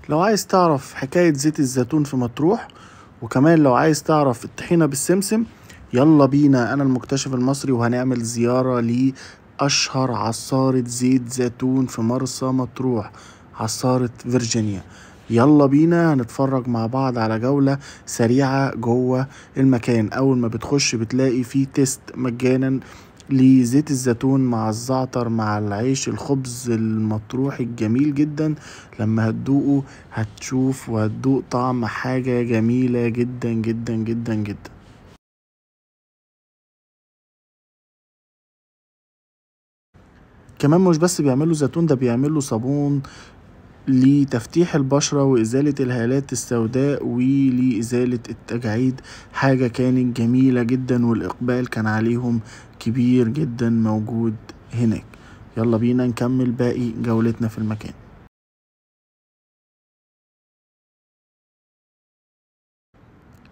لو عايز تعرف حكاية زيت الزيتون في مطروح، وكمان لو عايز تعرف الطحينة بالسمسم، يلا بينا. انا المكتشف المصري، وهنعمل زيارة لأشهر عصارة زيت زيتون في مرسى مطروح، عصارة فيرجينيا. يلا بينا هنتفرج مع بعض على جولة سريعة جوه المكان. اول ما بتخش بتلاقي فيه test مجانا لزيت الزيتون مع الزعتر مع العيش الخبز المطروح الجميل جدا. لما هتدوقه هتشوف وهتدوق طعم حاجة جميلة جدا جدا جدا جدا. كمان مش بس بيعملوا زيتون، ده بيعملوا صابون لتفتيح البشرة وإزالة الهالات السوداء ولإزالة التجاعيد. حاجة كانت جميلة جدا، والإقبال كان عليهم كبير جدا موجود هناك. يلا بينا نكمل باقي جولتنا في المكان.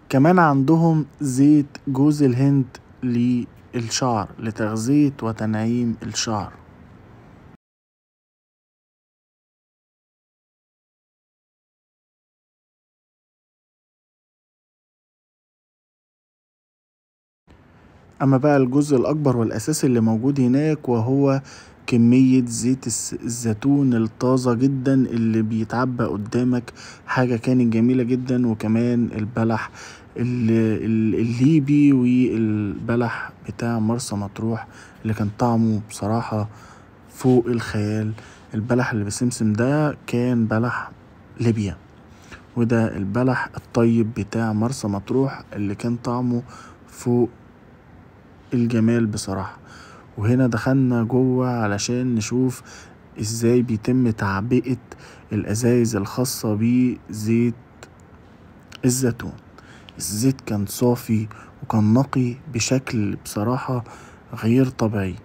كمان عندهم زيت جوز الهند للشعر، لتغذية وتنعيم الشعر. اما بقى الجزء الاكبر والاساسي اللي موجود هناك، وهو كمية زيت الزيتون الطازة جدا اللي بيتعبى قدامك. حاجة كانت جميلة جدا. وكمان البلح الليبي والبلح بتاع مرسى مطروح اللي كان طعمه بصراحة فوق الخيال. البلح اللي بالسمسم ده كان بلح ليبيا، وده البلح الطيب بتاع مرسى مطروح اللي كان طعمه فوق الجمال بصراحة. وهنا دخلنا جوه علشان نشوف ازاي بيتم تعبئة الازايز الخاصة بزيت الزيتون. الزيت كان صافي وكان نقي بشكل بصراحة غير طبيعي.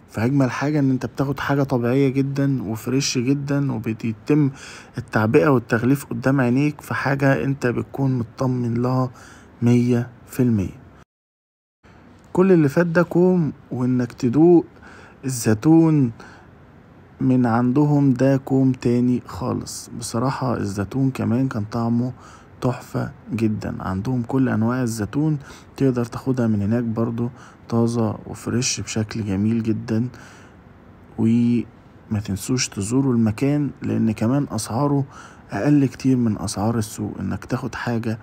فأجمل حاجة ان انت بتاخد حاجة طبيعية جدا وفريش جدا، وبيتم التعبئة والتغليف قدام عينيك، فحاجة انت بتكون مطمن لها 100%. كل اللي فات ده كوم، وانك تدوق الزيتون من عندهم ده كوم تاني خالص. بصراحة الزيتون كمان كان طعمه تحفة جدا. عندهم كل انواع الزيتون تقدر تاخدها من هناك برضو طازة وفريش بشكل جميل جدا. وما تنسوش تزوروا المكان، لان كمان اسعاره اقل كتير من اسعار السوق. انك تاخد حاجة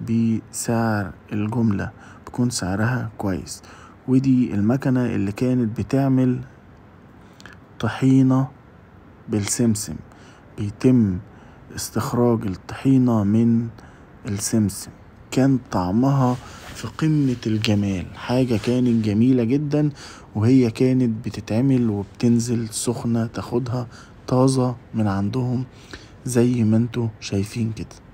بسعر الجملة بيكون سعرها كويس. ودي المكنة اللي كانت بتعمل طحينة بالسمسم، بيتم استخراج الطحينة من السمسم. كان طعمها في قمة الجمال، حاجة كانت جميلة جدا. وهي كانت بتتعمل وبتنزل سخنة، تاخدها طازة من عندهم زي ما انتوا شايفين كده.